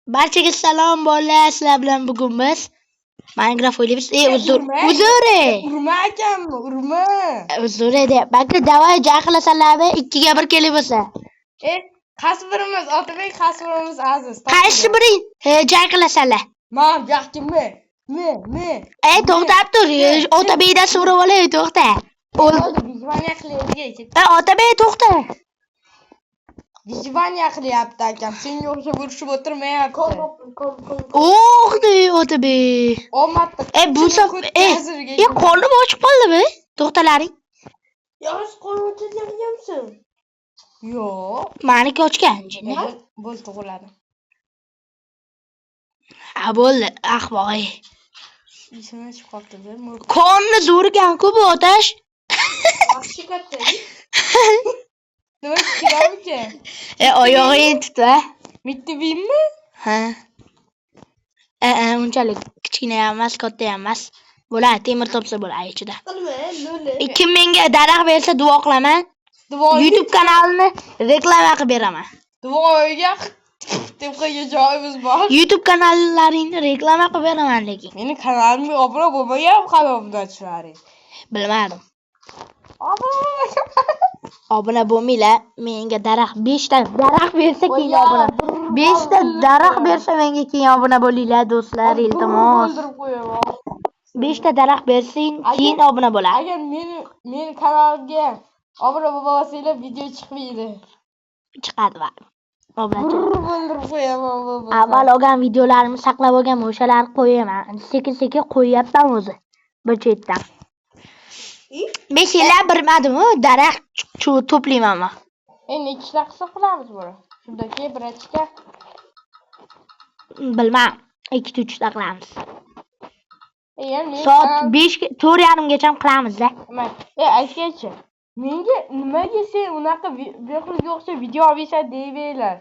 Barchaga salom bolalar, sizlar bilan bugun biz Minecraft o'ynaymiz. Uzr, Urma. Uzr. Urma akamni, urma. Uzr deyapman. Давай jahlisalarmi 2ga 1 kelib bo'lsa. Qaysi birimiz Otabek, qaysi birimiz Aziz? Qaysi biring jang qilasanlar? Man, yo'qki men. Men, men. To'xtab tur. Otabekdan so'rab olay, to'xta. Выживание qilyapti. Otabek, to'xta. Выживание qilyapti akam. Senga o'xshab urushib o'tirmayapti. Oh, Otabek. Omadni. Bu qornim ochib qoldimi? To'xtalaring. Yosh qo'lni ochadiganmisan? Yo'q. Maniki ochgan jinni. Bo'l tug'iladi. Ha, bo'ldi. Ah, voy. Esimdan chiqib qolibdi. Qonni zo'r ekan-ku bu otash. Yaxshi katta. Nima kiramiki? Oyog'ingni tut va. Mittibiymi? Ha. Unchalik kichkina ham emas, katta ham emas. Bo'ladi, temir topsa bo'ladi ichida. Qilma, lo'li. Kim menga daraxt bersa duo qilaman. YouTube kanalini reklama qilib beraman. Duoga deb qo'ygan joyimiz bor. YouTube kanallaringni reklama qilib beraman lekin. Meni kanalimga obuna bo'lmagan hali obunachilaring. Bilmadim. Obuna bo'lmagan. Obuna bo'lmanglar, menga daraxt 5 ta daraxt bersa keyin obuna. 5 ta daraxt bersa menga keyin obuna bo'linglar do'stlar, iltimos. O'ldirib qo'yaman. 5 ta daraxt bersang keyin obuna bo'ladi. Agar meni kanalimga obuna bo'lmasanglar video chiqmaydi. Chiqadi va. Obunachi. O'ldirib qo'yaman bo'lmasa. Avval olgan videolarimni saqlab olganman, o'shalarni qo'yaman. Sekin-sekin qo'yyapman o'zi. Bir chetdan. 5 yillab bilmadim-u, daraxt to'playman man. Endi ikkita qilsa qilamiz buni. Shundan keyin birachka Bilmam. 2 ta 3 ta qilamiz. Endi Soat 5 ga 4:30 gacha qilamiz-da. Nima? Aytganchi. Menga nimaga sen unaqa behruzga o'xshab video olmaysan deyvanglar.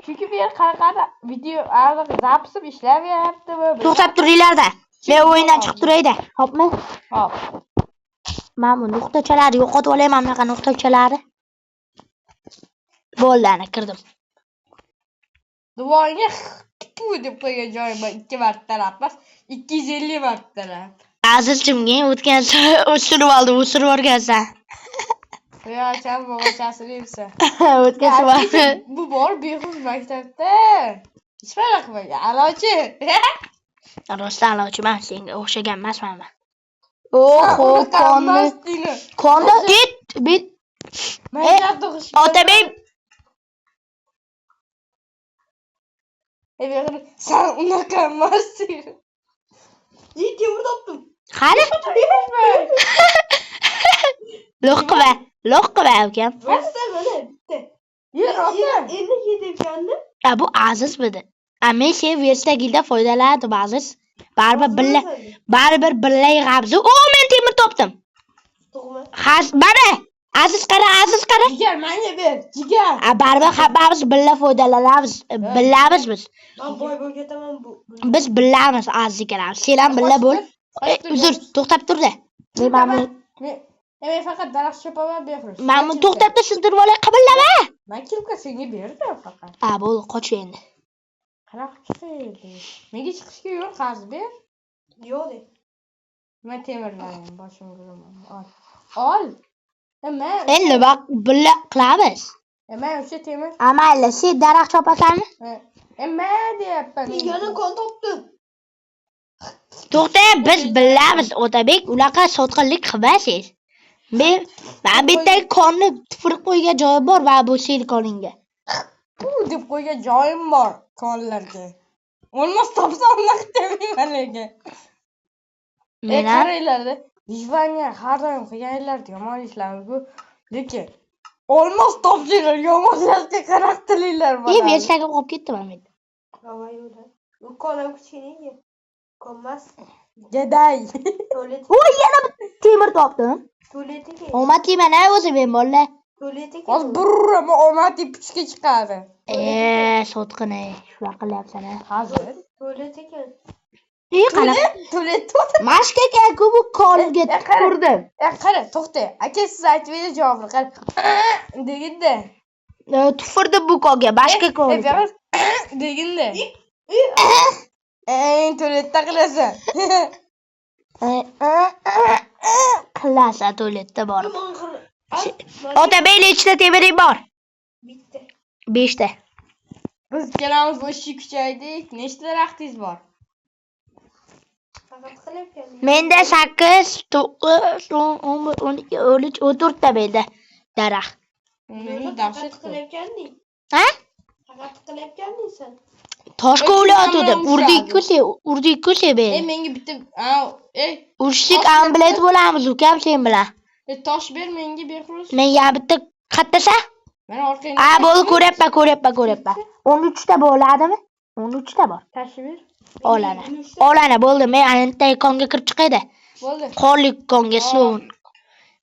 Chunki bu yer qanaqa video aniq zapisib ishlamayaptimi? To'xtab turinglar-da. Men o'yindan chiqib turay-da. Hopmi? Hop. Mana bu nuqtachalarni yo'qotib olay, mana bunaqa nuqtachalarni. Bo'ldi, ana kirdim. Duvoingga tu deb qo'ygan joyim bor 2 martalab emas, 250 martalab. Azizchimga o'tgan o'sirib oldim, o'sirib yuborgansan. Qo'yacham bobachasini yebsan. O'tgan safar. Bu bor behruz maktabda. Hech farq qilmagan. A'lochi. Rostdan a'lochiman, senga o'xshagan emasman man. Oho, qonni. Qonni it, bit. Maktabda o'qish. Otabek, Behruz, sen unaqa emassan. İyi temir topdim. Qani? Lo'q qilma, lo'q qilma ukam. Bitta mana bitta. Yer ota. Endi yedepgandi. A, bu Aziz midi? A, men sen verstagingda foydalandim Aziz. Baribir billa, baribir billa yig'amiz. O, men temir topdim. Tug'ma. Has, mana. Aziz qara, Aziz qara. Jigar menga ber, jigar. A, baribir hammamiz billa foydalanamiz. Billamiz biz. Men boy bo'lib ketaman bu. Biz billamiz Aziz ikkalamiz. Sen ham billa bo'l. Uzr, to'xtab tur-da. Men mana Men faqat daraxt chopaman Behruz. mana buni to'xtab tur, sindirib olay, qibillama. Men kilka senga berdim faqat. A, bo'ldi, qoch endi. Qanaqa chiqaydi? Menga chiqishga yo'l qarz ber. Yo'q de. Men temirlarim boshimga uraman. Ol. Ol. Men Endi bak billa qilamiz. Men o'sha temir. A, mayli, sen daraxt chopasanmi? Men deyapman. Yana kon topdim. To'xta, biz bilamiz Otabek, unaqa sotqinlik qilmasangiz. Men mana bu yerdagi qonni tupurib qo'ygan joyi bor va bu seni koningga. Bu deb qo'ygan joyim bor konlarga. O'lmas topsam unaqa demayman lekin. Men ham Qaranglarda, выживание har doim qilganlar yomon ishlar bu. Lekin olmos topsanglar yomonlarga qarab tilinglar bo'ladi. Verstagim qolib ketdi mana bu yerda. Hava yo'q. Bu kon ham kichkina ekan. Konmas. Gaday. Tualet. Voy, yana bir temir topdim. Tualet ekan. Omadli mana o'zi men bolalar. Tualet ekan. Hozir bir uraman omad puchga chiqadi. Sotqin, shunaqa qilyapsan a. Hozir. Tualet ekan. Qanaqa? Tualet. Mashka ekan-ku bu konga tupurdim. Qara, to'xta. Aka, siz aytib bering javobini. Qara. Deginda. Tupurdim bu konga, boshqa konga. Deginda. Eng tualetda qilasan. Qilasan tualetda borib. Yomon qil. Otabek, nechta temiring bor? Bitta. 5 ta. Biz ikkalamiz o'shni kuchaydik. Nechta daraxtingiz bor? Faqat qilyapgan. Menda 8, 9, 10, 11, 12, 13, 14 ta menda daraxt. Meni dahshat Faqat qilyapganding. Ha? Faqat qilyapganding sen. Tosh kovlayotgandim. O'zim Urdik-ku sen, urdik-ku sen E meni. menga bitta a ey Urushsak Tosh amblet bo'lamiz ukam sen bilan. Tosh ber menga, Behruz. Men ya bitta qattasan? Mana orqangda. A, bo'ldi, ko'ryapman, ko'ryapman, ko'ryapman. 13 ta bo'ladimi? 13 ta bor. Tosh ber. Olana. Olana bo'ldi. Men anta konga kirib chiqayda. Bo'ldi. Qorli konga suv.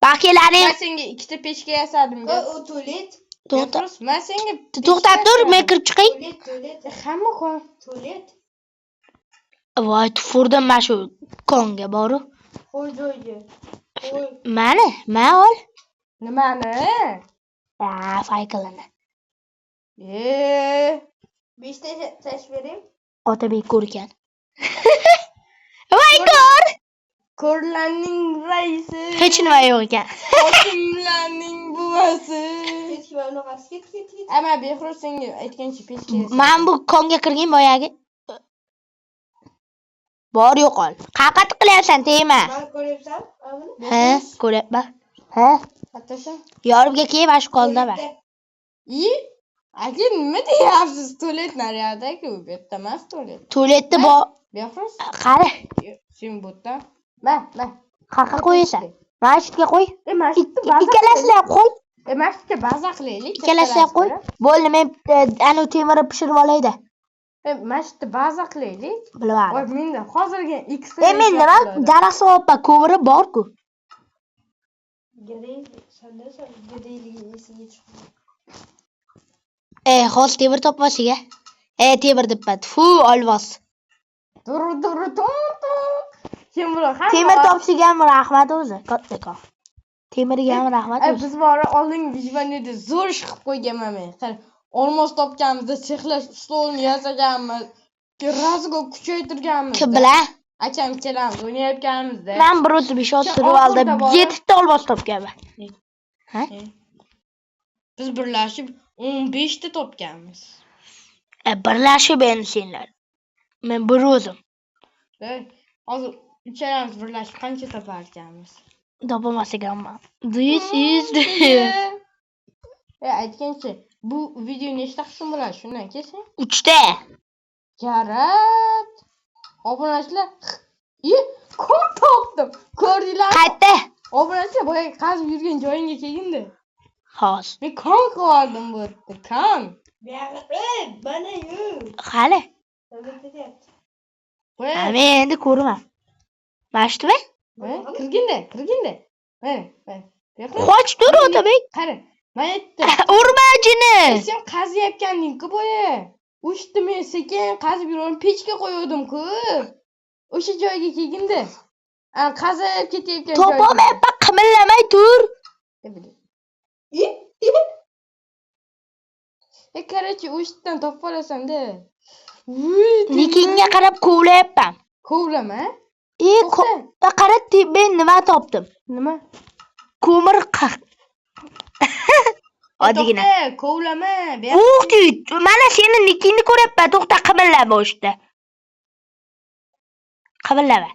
Bakilaring Men senga ikkita pechka yasadim. O tualet. to'xta. Behruz, men senga To'xtab tur, men kirib chiqay. Tualet, tualet. Hamma kon. Tualet. Voy, tufurdim mana shu konga boru. Qo'y joyga. Qo'y. Mani, ma ol. Nimani? Ha, faykilini. E, 5 ta tosh berayim. Otabek ko'rgan. Voy, ko'r. Ko'rlarning raisi. Hech nima yo'q ekan. Hokimlarning buvasi. Ket ket unaqasi ket ket ket. Ama Behruz senga aytgancha pechka yasadim. Men bu konga kirgin boyagi. Bor yo'qol. Qayoqqa tiqilyapsan, tegma. Mana ko'ryapsan? Mana buni. Ha, ko'ryapman. Ha, Qattasan? yorimga kelib mana shu kondaman. Tualetda. I? Aka, nima deyapsiz? Tualet naryoqda-ku, bu yerda emas tualet. Tualetda bor. Behruz, Qani, sen bu yerda. Ma, ma. qayerqa qo'yasan? Mana shu yerga qo'y. E, mana shu yerda baza. Ikkalasini ham qo'y. E, mana shu yerda baza qilaylik. Ikkalasini ham qo'y. Bo'ldi, men anavi temirni pishirib olayda. E, mana shu yerda baza qilaylik. Voy, Bilmadim. menda hozirgi X E, men nima daraxt solyapman, ko'miri bor-ku. Gaday sanda sen gadayliging esiga tushdi. E, hozir temir topmasiga. E, temir debman. Fu, olmos. Dur dur dur dur. Kim bular? Hamma Temir topsiga ham rahmat o'zi, kattakon. Temirga ham rahmat E, o'zi. biz bora oldingi выживание da zo'r ish qilib qo'yganman men. Qara, olmos topganmiz, sexlash stolini yasaganmiz. Razgo kuchaytirganmiz. Kim bilan? Akam ikkalamiz o'ynayotganimizda. Men bir o'zim ish Sen surib oldim. oxirida bor. 7 ta olmos topganman. Ha? Biz birlashib 15 ta topganmiz. E, birlashib endi senlar. Men bir o'zim. E, hozir uchalamiz birlashib qancha topar ekanmiz? Topolmas ekanman. This is the E, aytgancha, bu video nechta qism bo'ladi? Shundan keyin 3 ta. Jarat. Obunachilar, i, ko'r topdim. Ko'rdinglarmi? Qayerda? Obunachilar, boya qazib yurgan joyingga kelgindi. Hozir. Men kon qilib bu yerda, kon. Buyog'i, ey, mana yo'q. Hali. Nima deyapti? Boya Ha, men endi ko'rman. Mana shumi? Mana, kirginda, kirginda. Mana, mana. Bu yoqqa Qoch tur, Otabek. Qara, mana yerda. Urma jini. Sen qaziyotganding-ku boya. O'shni men sekin qazib yurib pechka qo'ygandim-ku. O'sha joyga kelgindi. A, qazib ketayotgan joyga. Topolmayapman, qimillamay tur. E, E, короче, o'sha topib olasan-da. Vuy, Nikinga qarab kovlayapman. Kovlama. E, To'xta. qara, men nima topdim? Nima? Ko'mir qaq. Oddiygina. To'xta, kovlama. Bu yoqqa Ух ты, mana seni nikingni ko'ryapman. To'xta, qimillama o'shda. Qimillama.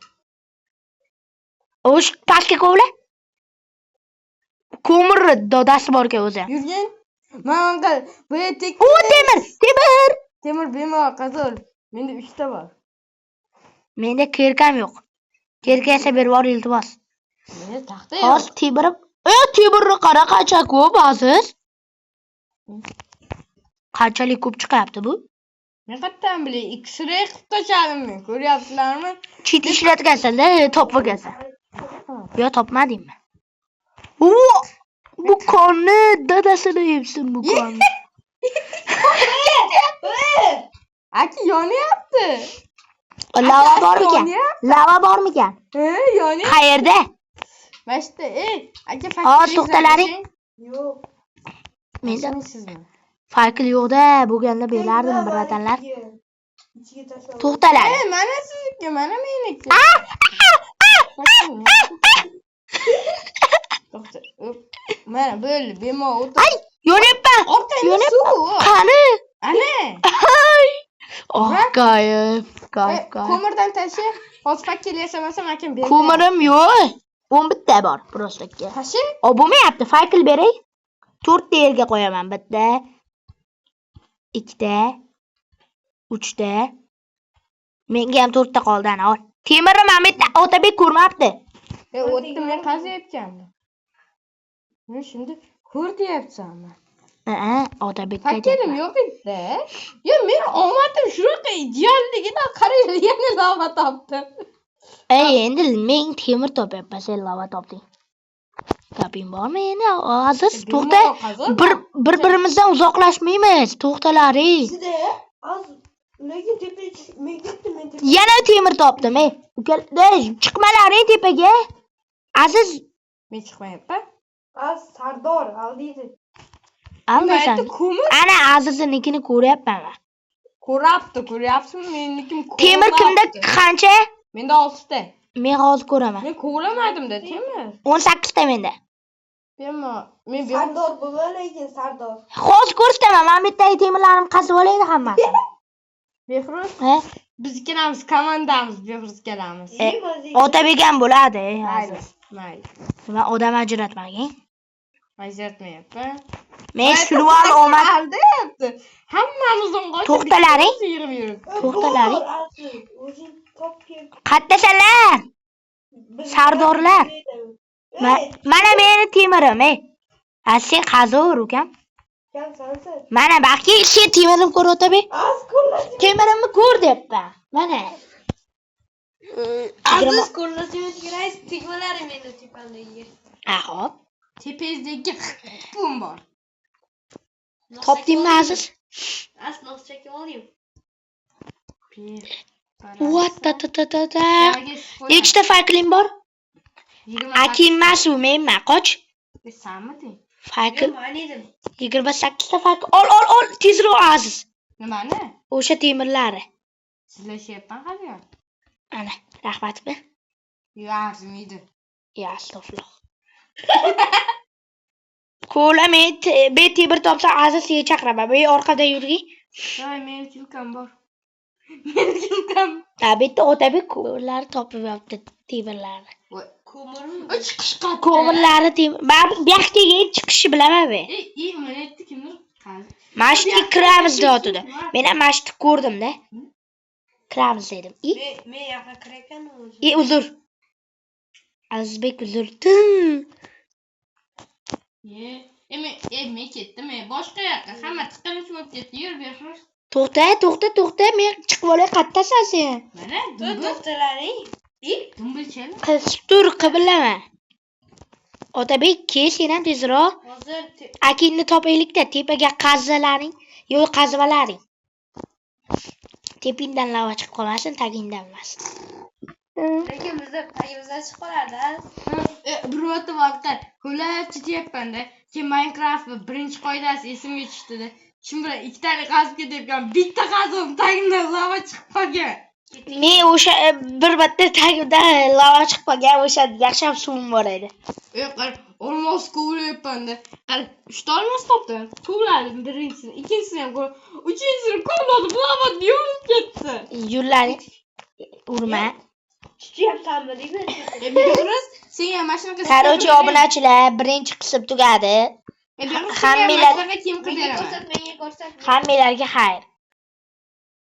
O'sh pastga kovla. Ko'mirni dodasi bor ekan o'zi. Yurgin. Mana qil. Bu yer tek O, temir, temir. Temir bemalol qazil. Menda 3 ta bor. Menda кирка m yo'q. Кирка esa berib yubor, iltimos. Menda taxta yo'q. Hozir temirim. E, temirni qara qancha ko'p aziz. Qanchalik ko'p chiqyapti bu? Men qayerdan bilay? X-ray qilib tashladim men. Ko'ryapsizlarmi? Cheat ishlatgansan-da, topmagansan. Yo, topmadingmi? U bu konni dadasini yebsin bu konni. Aka, yonyapti. Lava bormikan? Yonyapti. Lava bormikan? He, yonyapti. Qayerda? Mana shu yerda, ey, aka. Hozir to'xtalaring. Yo'q. Menda Sizmi? факел yo'qda, bo'lganda berardim, братан lar. Ichiga tashlab. To'xtalar. E, mana sizniki, mana meniki. To'xta. O'p. Mana bo'ldi, bemalol o'tir. Ay, yonyapman. Orqangda Yonib- suv. Qani? Ana. Ay. Oh, kayf, kayf, E, kayf. Ko'mirdan tashi. Hozir fakel yasamasam akam bermaydi. Ko'mirim yo'q. 11 ta bor prostakka. Tashi. O bo'lmayapti. Fakel beray. To'rtta yerga qo'yaman. Bitta, ikkita, uchta. Menga ham to'rtta qoldi, ana ol. Temirni mana bu yerda Otabek ko'rmabdi. E, o'tni men qazyapgandim. Men shunda ko'r deyapsanmi? A, Otabekka Fakelim yo'q edi. Ya men omadim shunaqa idealligidan qarang, yana lava topdim. Ey, endi men temir topyapman, sen lava topding. Gaping bormi endi? Aziz, to'xta. Bemalol qazib. Bir bir-birimizdan uzoqlashmaymiz. To'xtalaring. Ichida az lekin tepaga men ketdim, men tepaga. Yana temir topdim, ey. Uka, ey, chiqmalaring tepaga. Aziz, Men chiqmayapman. Az Sardor aldiydi. almasan. Mayda ko'mir Ana Aziznikini ko'ryapman man. ko'rapti, ko'ryapsizmi? Meniki Temir kimda qancha? Menda 6 ta. Men hozir ko'raman. Men kovlamadim-da temir. 18 ta menda. Bemalol. Men Sardor buva lekin Sardor. Hozir ko'rsataman. Mana bu yerdagi temirlarimni qazib olaydi hammasini. Behruz, He? biz ikkalamiz komandamiz, Behruz ikkalamiz. E, Otabek ham bo'ladi, ey, Mayli, Aziz. mayli. Nima odam ajratmagin. Ajratmayapman. Men shulval omad Aldayapti. Hammamizdan qochib. To'xtalaring. bittamiz yig'ib yuribdi. To'xtalaring. Aziz, o'zing top kel. Qattasanlar? Biz- Sardorlar. Ey, Mana meni temirim, ey. A sen qazur ukam. kamsansan. Mana baqki sen temirimni ko'r Otabek. Az ko'rlasin. Temirimni ko'r deyapman. Mana. Aziz ko'rlasimiz kerak, tegmalari meni tepamdagi. A, hop. Tepangizdagi pum bor. Topdingmi Aziz? Az nos chekib olayim. What ta ta ta ta ta. Nechta fakling bor? Akim emas u, menman. Qoch. Sanmiding? Fakl Man edim. 28 ta fakl. Ol, ol, ol, tezroq Aziz. Nimani? O'sha temirlari. Sizlashyapman hali. Ana, rahmatmi? Yo'q, arzimaydi. Ya astag'firullah. Ko'la men bet temir topsa Aziz seni chaqiraman. Men orqada yurgin. Voy, meni kilkam bor. Meni kilkam. Ha, bu yerda Otabek ko'mirlari topib yopti temirlarni. Ko'mirmi? Uch qishqa. Ko'mirlari temir. Men bu yoqqa chiqishni bilaman men. Ey, ey, mana yerda kimdir qaz- Mana shu yerga kiramiz deyotdi. Men ham mana shu yerni ko'rdim-da. Kiramiz dedim. I, Men men yoqqa kirayotgandim o'zi. i uzr. Azizbek uzr. Tim. Ye, e, men, e, men ketdim, e, boshqa yoqqa. Hamma tiqilinch bo'lib ketdi. Yur, Behruz. To'xta, to'xta, to'xta. Men chiqib olay, qattasan sen? Mana To'y dumbil, to'xtalaring. dumbilchali. Qiz tur, qibillama. Otabek, kel sen ham tezroq. Hozir Akingni topaylikda, tepaga qazalaring, yo'q qazvalaring. Tepingdan lava chiqib qolmasin, tagingdan emas. lekin bizda tagimizdan chiqib qolardi. E, bir marta vaqtda ko'lab ketyapman-da. Keyin Minecraft birinchi qoidasi esimga tushdida. Shu bilan ikkitani qazib ketyapman. Bitta qazib tagimdan lava chiqib qolgan. Men o'sha bir marta tagimdan lava chiqib qolgan, o'sha yaxshi ham suvim bor edi. E, qara, olmos kovlayapman-da. Qara, uchta olmos topdim. Kovladim birinchisini, ikkinchisini ham kovladim. Uchinchisini kovladim, lava yonib ketdi. Yo'llaring urma. Tutyapsanmi deyman. E, Behruz, sen ham mana shunaqa Короче, obunachilar, birinchi qism tugadi. E, Behruz, Hammanglar- senga ham mana shunaqa kiyim qilib Menga beraman. ko'rsat, menga ko'rsat. Hammanglarga xayr.